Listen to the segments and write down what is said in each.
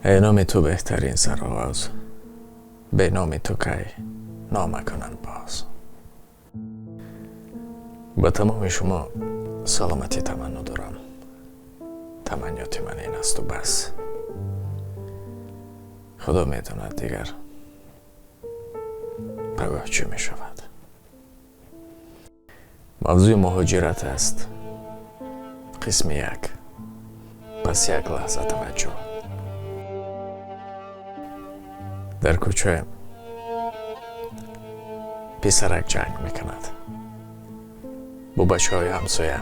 Эй номи ту беҳтарин сароғоз, бе номи ту кай нома кунанд боз. Ба тамоми шумо саломатӣ таманно дорам. Таманниёти ман ин асту бас. Худо медонад дигар пагоҳ чӣ мешавад. Мавзӯи муҳоҷират аст. Қисми як. Пас як лаҳза таваҷҷӯҳ. Дар кӯча писарак ҷанг мекунад бо бачаҳои ҳамсоя.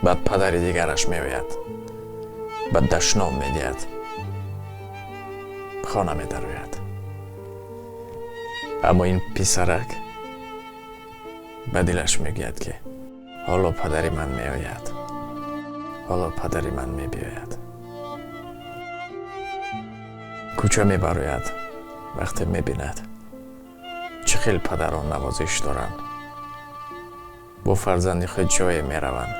Баъд падари дигараш меояд, баъд дашном медиҳад, хона медарояд. Аммо ин писарак ба дилаш мегӯяд, ки ҳоло падари ман меояд, ҳоло падари ман мебиёяд. Кӯча мебарояд. Вақте мебинад чӣ хел падарон навозиш доранд, бо фарзанди худ ҷое мераванд,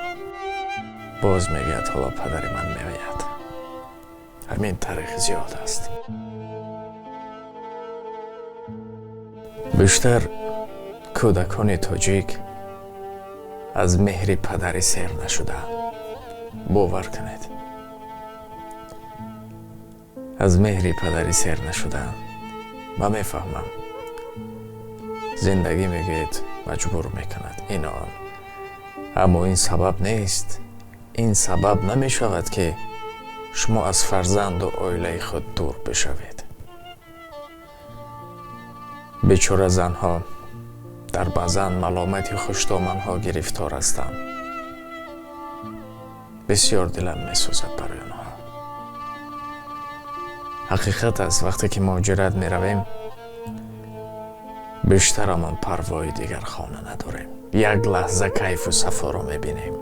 боз мегӯяд ҳоло падари ман меояд. Ҳамин тариқ зиёд аст. Бештар кӯдакони тоҷик аз меҳри падарӣ сер нашудаанд. Бовар кунед, аз меҳри падарӣ сер нашудаанд. Ман мефаҳмам, зиндагӣ мегӯед маҷбур мекунад ин он, аммо ин сабаб нест. Ин сабаб намешавад, ки шумо аз фарзанду оилаи худ дур бишавед. Бечора занҳо дар баъзан маломати хушдоманҳо гирифтор ҳастанд. Бисёр дилам месӯзад барои онҳо. Ҳақиқат аст, вақте ки муҳоҷират меравем, бештарамон парвои дигар хона надорем. Як лаҳза кайфу сафоро мебинем.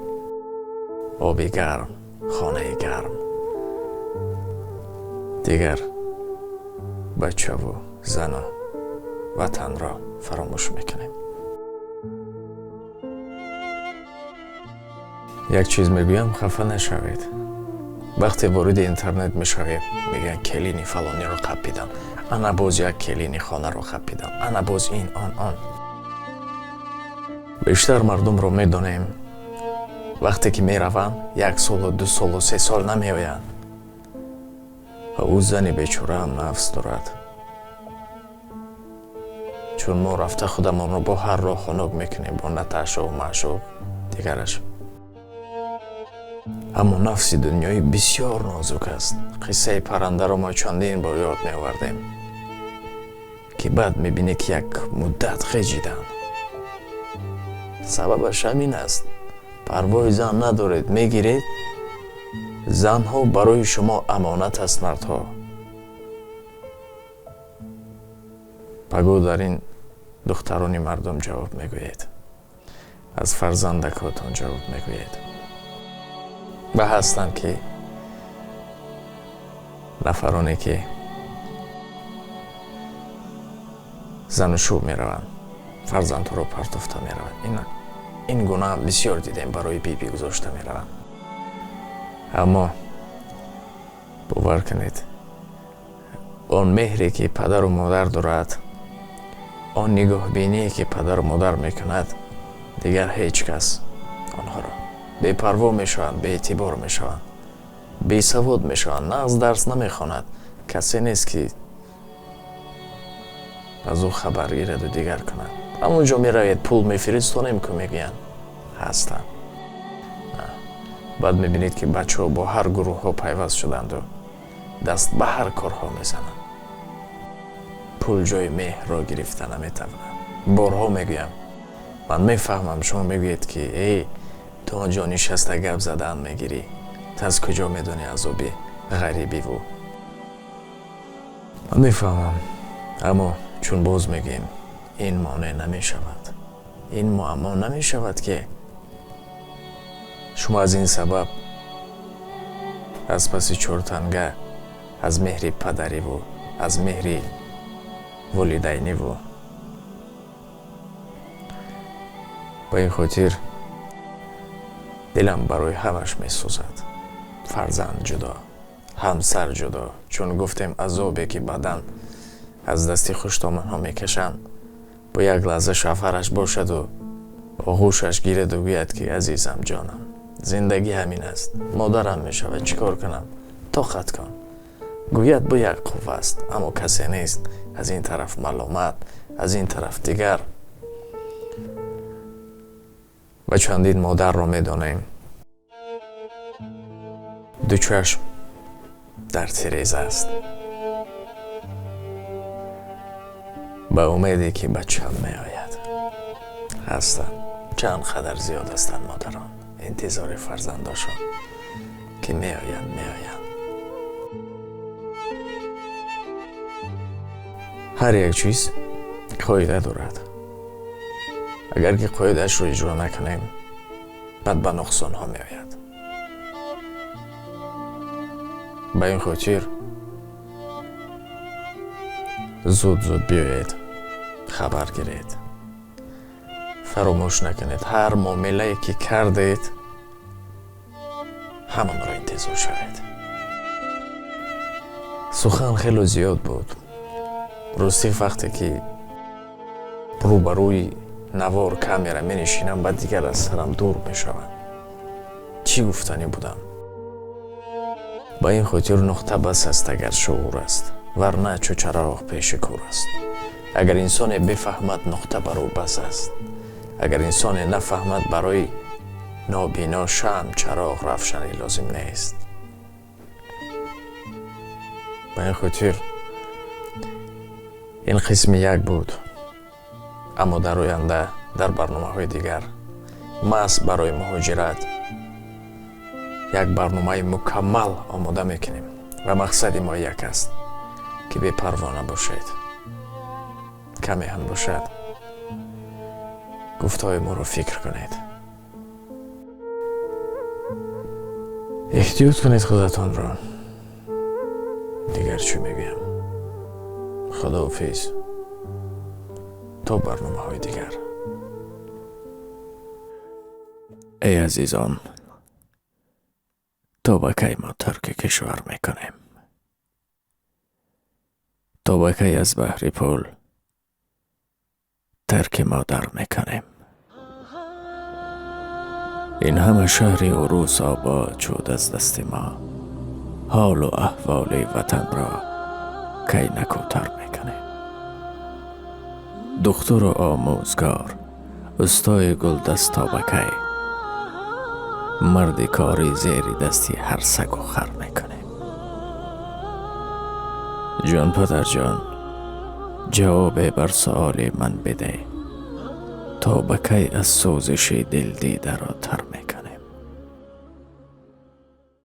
Оби гарм, хонаи гарм. Дигар бачаву зану ватанро фаромӯш мекунем. Як чиз мегӯям, хафа нашавед. Вақте вориди интернет мешавем, мегӯянд келини фалониро қаппидан, ана боз як келини хонаро қаппидан, ана боз ин он он. Бештар мардумро медонем, вақте ки мераванд, як солу ду солу се сол намеоянд. Ва ӯ зани бечораам нафс дорад. Чун мо рафта худамонро бо ҳар роҳ хунук мекунем, бо Наташову маъшуқ дигараш. Аммо нафси дунёӣ бисёр нозук аст. Қиссаи паррандаро мо чандин бор ёд меовардем, ки баъд мебинӣ, ки як муддат хеҷиданд. Сабабаш ҳамин аст. Парвои зан надоред, мегиред. Занҳо барои шумо амонат аст, мардҳо. Пагӯ дар ин духтарони мардум ҷавоб мегӯед, аз фарзандакотон ҷавоб мегӯед. Ва ҳастанд ки нафароне ки зану шӯ мераванд, фарзандҳоро партофта мераванд. Ин гуна бисёр дидем, барои бибӣ гузошта мераванд. Аммо бовар кунед, он меҳре ки падару модар дорад, он нигоҳбиние ки падару модар мекунад, дигар ҳеҷ кас онҳоро бепарво мешаванд, беэътибор мешаванд, бесавод мешаванд, нағз дарс намехонад, касе нест ки аз ӯ хабар гираду дигар кунад. Ҳамон ҷо меравед, пул мефиристонем ку мегӯянд, ҳастанд. Баъд мебинед, ки бачаҳо бо ҳар гурӯҳҳо пайваст шуданду даст ба ҳар корҳо мезананд. Пул ҷои меҳрро гирифта наметавонад. Борҳо мегӯям, ман мефаҳмам, шумо мегӯед, ки эй, ту он ҷо нишаста гап задан мегирӣ, ту аз куҷо медонӣ азоби ғарибиву? Ман мефаҳмам, аммо чун боз мегӯем, ин монеъ намешавад, ин муаммо намешавад, ки шумо аз ин сабаб аз паси чортанга аз меҳри падариву аз меҳри волидайниву. Ба ин хотир дилам барои ҳамаш месӯзад. Фарзанд ҷудо, Ҳамсар ҷудо, чун гуфтем азобе ки бадан аз дасти хуштоманҳо мекашанд, бо як лаҳза шавҳараш бошаду оғӯшаш гираду гӯяд ки азизам, ҷонам, зиндагӣ ҳамин аст, модарам мешавад, чӣ кор кунам, тоқат кун, гӯяд бо як қувва аст, аммо касе нест. Аз ин тараф маломат, аз ин тараф дигар. Ва чандин модарро медонем, ду чашм дар тиреза аст, ба умеде ки бачам меояд. Ҳастанд, чанд қадар зиёд ҳастанд модарон интизори фарзандошон ки меоянд, меоянд. Ҳар як чиз қоида дорад. Агар ки қоидаашро иҷро накунем, баъд ба нуқсонҳо меояд. Ба ин хотир зуд-зуд биёед, хабар гиред. Фаромӯш накунед, ҳар муомилае ки кардед, ҳамонро интизор шавед. Сухан хело зиёд буд. Ростӣ вақте ки рӯбарӯи навор камера менишинам, баъд дигар аз сарам дур мешаванд. Чӣ гуфтанӣ будам? Ба ин хотир нуқта бас аст агар шуур аст, варна чу чароғ пеши кӯр аст. Агар инсоне бифаҳмад, нуқта бар ӯ бас аст. Агар инсоне нафаҳмад, барои нобино шамъ чароғ равшанӣ лозим нест. Ба ин хотир ин қисми як буд, аммо дар оянда дар барномаҳои дигар маҳз барои муҳоҷират як барномаи мукаммал омода мекунем ва мақсади мо як аст ки бепарво набошед, каме ҳам бошад гуфтаҳои моро фикр кунед. Эҳтиёт кунед худатонро. Дигар чӣ мегӯям? Худоҳофиз то барномаҳои дигар. Эй азизон, то ба кай мо тарки кишвар мекунем? То ба кай аз баҳри пул тарки модар мекунем? Ин ҳама шаҳри урус обод шуд аз дасти мо, ҳолу аҳволи ватанро кай накӯтар мекунем? Духтуру омӯзгор, устои гулдаст, то ба кай марди кори зери дасти ҳар сагу хар мекунем? Ҷон падарҷон, ҷавобе бар суоли ман бидеҳ, то ба кай аз сӯзиши дил дидаро тар мекунем?